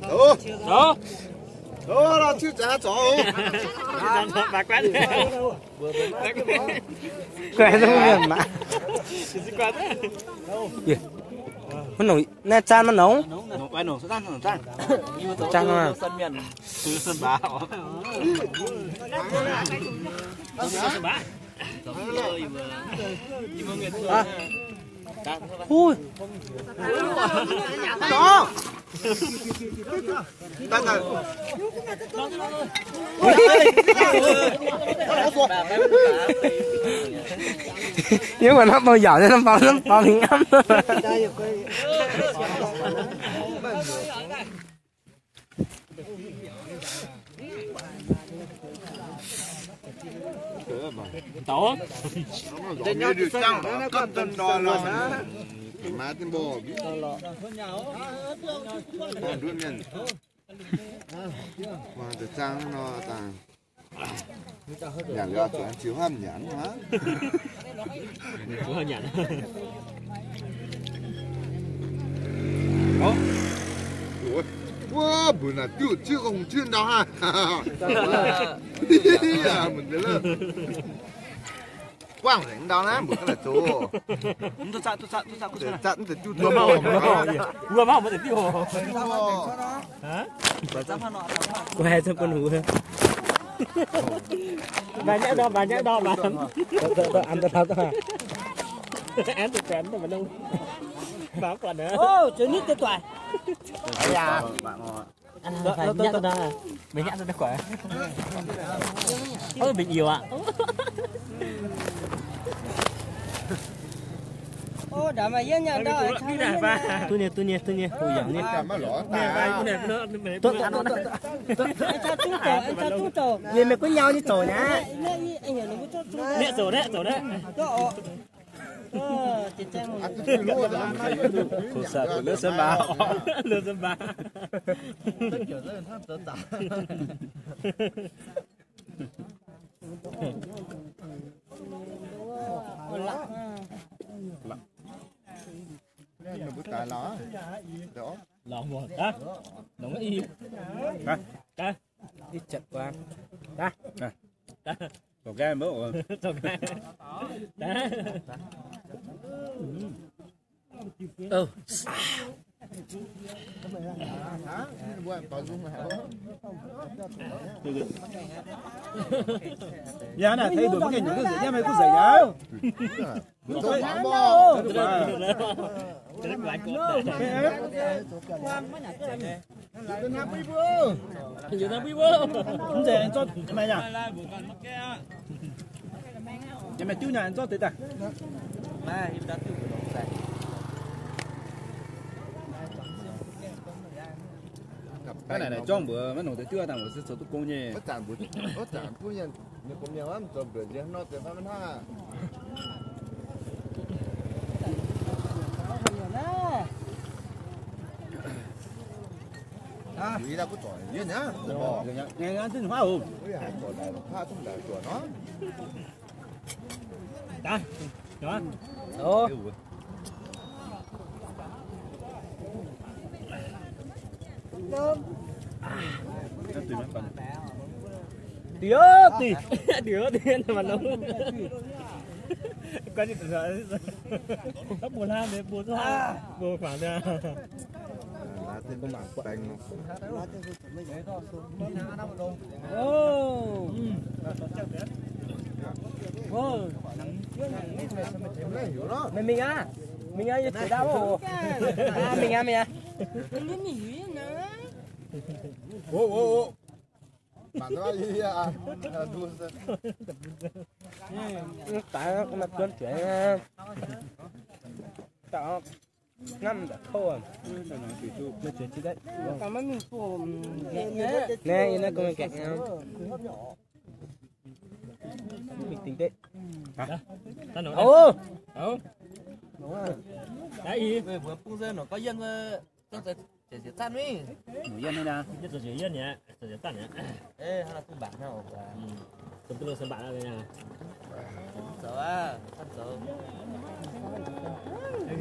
Zoux. Zoux. Zoux, lorz ciuv zaqc zoux. Guai zungv mienh mangc. Mv nongc naaiv zaanv maiv nongx. Zaanv maiv. Hui. Yie mbuo hnamv bou yaauc nyei, hnamv bou, hnamv bou mingh hnamv. Nyanc liuz zuqc ziux hnamv nyanc hnangv. Wuov, mbuox naaic diuh ziuv gong hungh jienv ndau hnangv. Mbuox naaic, guangv nzengc ndau naaiv, mbuox ga'naaiv zoux. Zatv, zatv, zatv, zatv, zatv, zatv, zatv, zatv, zatv, zatv, zatv, zatv, zatv, zatv, Guai zungv bun huv. Mbaix nyaqv ndau, mbaix nyaqv ndau, mbaix. An deix taux daaih. An deix taux daaih maiv nongx. Mbaix guatc naaiv. Ov, zoux nitv deix doic. Mbaix nyaqv ndau, mbaix nyaqv ndau guatc. Ov, mbenc youz aqv. Duqv nyei, duqv nyei, duqv nyei, hungh yangh nyei. Yie mingh guov nyau nyei zoux naaiv. Kungx saax duqv se mbaaux, se mbaaux. Lorz muoz, nongx i. Ih, zatv guaav. Zoux nqaai mbuo. Yaac naaic tengx nduqc maiv gaengh nduqc duqv nzengc, yaac maiv duqv nzengc yaac. Mv nzengc, zorqv meih yaac. Yaac meih diuv nyaanh zorqv deix daaih. Naaiv naaic zorngv mbuox maiv nongc deix diuv daaih mbuo se zoux duqv gong nyei. Dih, dih, dih, dih, maiv longx. Mbuo hlaang, mbuo hlaang, mbuo faaux. Mingh, mingh aqv, mingh aqv, yie zuqc ndau oc. Mingh aqv, mingh aqv. Mv daic, maaih duqv nzuonx nzuonx. Ngam da'kouv. Naaiv yie naaiv gong gaengh. Mingh dingc deqv. Ov. Mbuo bung se nor gorngv yienh, yienh hnangv naaiv. Zoux hnangv naaiv. Zoux hnangv naaiv.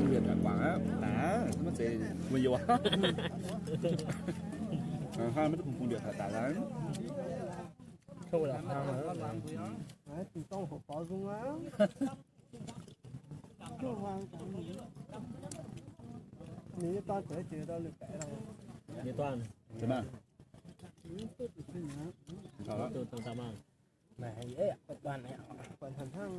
bung mbiauz daaih guangc aqv. Naaic, maiv zeiz wuov youz. Hnangv maiv duqv bung mbiauz daaih daaih aqv. Ninh nyei dorn zoux jiex dau lui baeqc lorqc. Ninh nyei dorn. Mv duqv, mv duqv, mv duqv. Naaic, buatc hnangv, hnangv,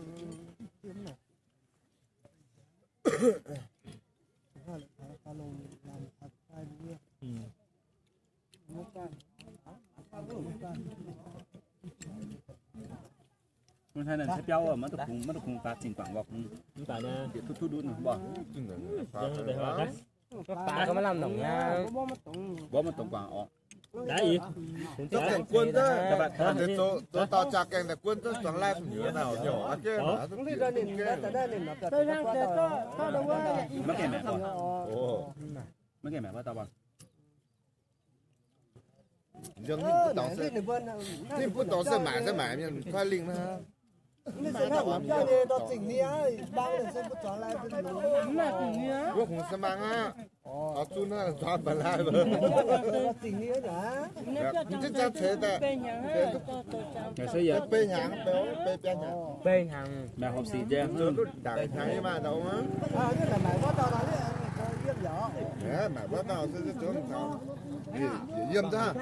Mbuo hnangv naaiv se biauv maiv duqv kungx, maiv duqv kungx faaux zingh guangc wuov, yietc duqv duqv ndutv nor mbuo. Mbuo maiv dongh guangc orqc. Zoux gaengh guon, zoux dauh jaa gaengh daaih guon, zuangx laai nyuoz naaic nyouc aqv. Maiv gaengh maengc, maiv gaengh maengc wuov dauh. Ninh mbuo dorngx se maaic se maaic mienh kuaaiv lingh naaiv. Wuov kungx se mangc aqv. Taux zunv naaiv zuangx ba'laaih. Mv zungv ceix daaih. Beiv hnyangx, beiv biaa hnyangx. Beiv hnyangx. Maaih hopv sic jiex. Zoux duqv ndaangc hnyangx nyei maah, ndau ong. Maaic wuov dauh se zoux yiem zaqv.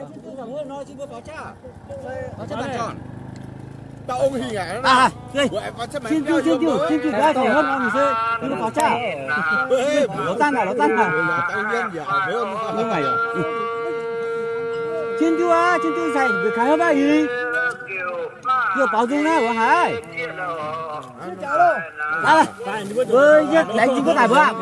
Dauh ong hingh aqv. Cin jiu, cin jiu, cin jiu, nqa'haav taux wuonv nor se yie mbuo faaux jaav. Lorz zanv aqv, lorz zanv aqv. Cin jiu aqv, cin jiu cai nzueic kaaix hnangv baav ih. Yie baaux nzung naaiv wuov haaix. Mbuo yie laengz zingh gorngv daaih mbuo aqv.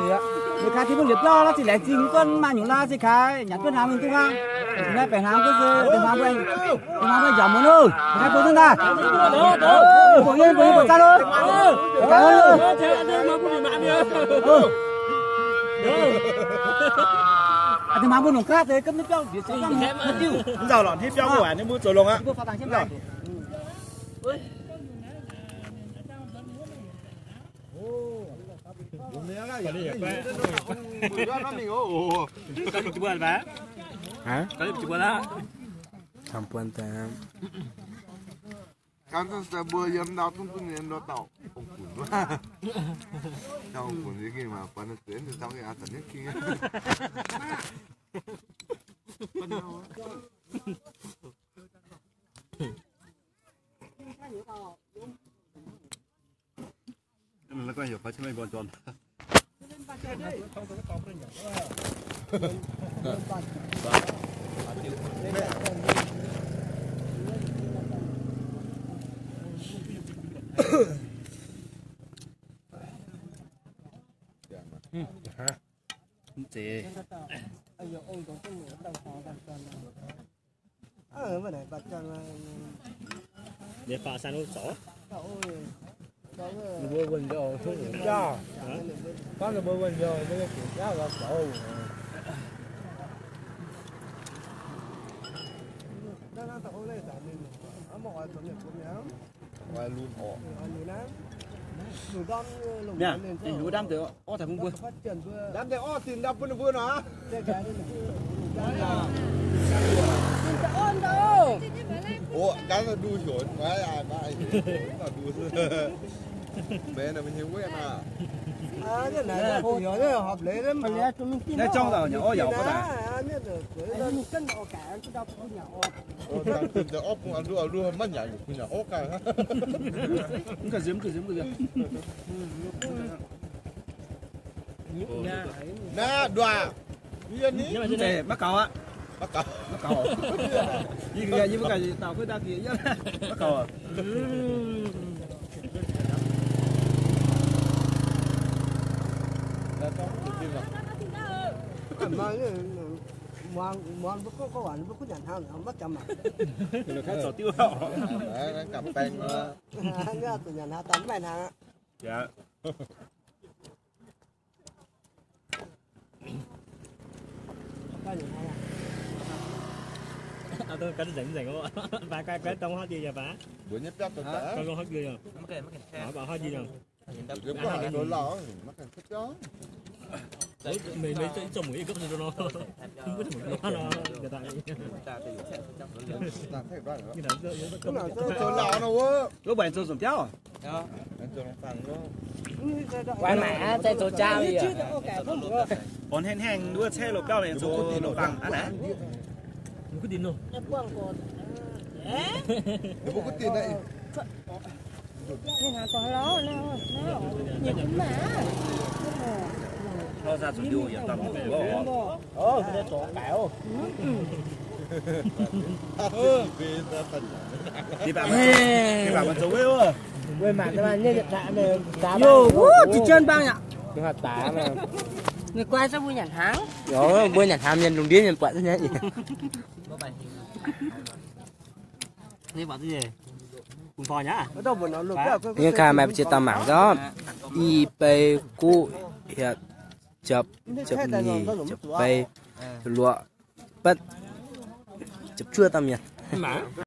Ninh kaaix Tin-Hungh liepc biauv la'zinh laengz zingh gorngv maaih nyungc la'zinh kaaix nyanc duqv hnaangx mingh duqv hnangv. Ninh naaiv baengc hnaangx duqv se baengc hnaangx mbuo, baengc hnaangx mbuo nziaauc muonz oc. Naaiv bun zunv daaih. Mbuo yie mbuo yie mbuo zanv oc. Ninh kaaix oc. Ninh mbuo nongc gaav deix gomv mv biauv njiec siang mv diuh. Mv nzauh lorqc, hnangv biauv mbuo waaic ninh mbuo zoux longx aqv. Hả? Gan se mbuo yiem ndau zungv zungv yiem ndau dauh ong-gunc. Dauh ong-gunc yie gengh maaih buatc ninh zueiz ninh dauh gengh aqv zanc niouv king. La'guaih heuc fai cin meih mbuo nzuonx. Mv zeiz. Ninh faaux sanh wuov zorc. Ninh mbuo wuonh nzauh. Jaa. Gorngv ninh mbuo wuonh nzauh, mbuo nyei gengx jaav lorz zorc. Mienh, heuc ndamv deix orv taux bun mbuo. Ndamv deix orv dinh ndau bun ninh mbuo nor. Oc, ganh ndu heuc maiv aqc, maiv aqc, ndu. Maiv nor maiv hiuv wuov aqc. Naaiv zorngv daaih nyanc orv yaac gorngv daaih. Orv bung ndu, ndu maiv nyanc, bun nyanc orv gaax. Mv ga'nziex, mv ga'nziex, mv ga'nziex. Naaiv nduaac, mv zeiz, maiv gaux aqv. Maiv gaux. Maiv gaux. Yie, yie mbuo ganh dauh kuv daaih bieqc yie, maiv gaux aqv. Muangx, muangx mbuo gorngv, gorngv waac mbuo kuv nyanc hnangv, maiv jangx mangc. Zuqc nyanc hnangv daaih maiv hnangv aqv. Wuov mbuo zoux zungv biauv. Guai maaic aqv, zai zoux jaa. Orn hnangv hnangv wuov ceix loz biauv mingh zoux loz-fangx aqv naaic. Hlauv zaah zuqc njuh yaac daaih mv gorngv. Deix baac maiv zoux, deix baac maiv zoux wuov. Yoh, wuov jiex jienv bang yaac. Ninh guai zungv mbuo nyanc hnaangx. Mbuo nyanc hnaangx mienh lungh ndiev mienh buatc nyei. Yie kaa maaih ziex dauh mangc nzormv, i bei guv hietc, japv, japv nyic, japv bei, japv luoqc, betv, japv juov dauh mienh.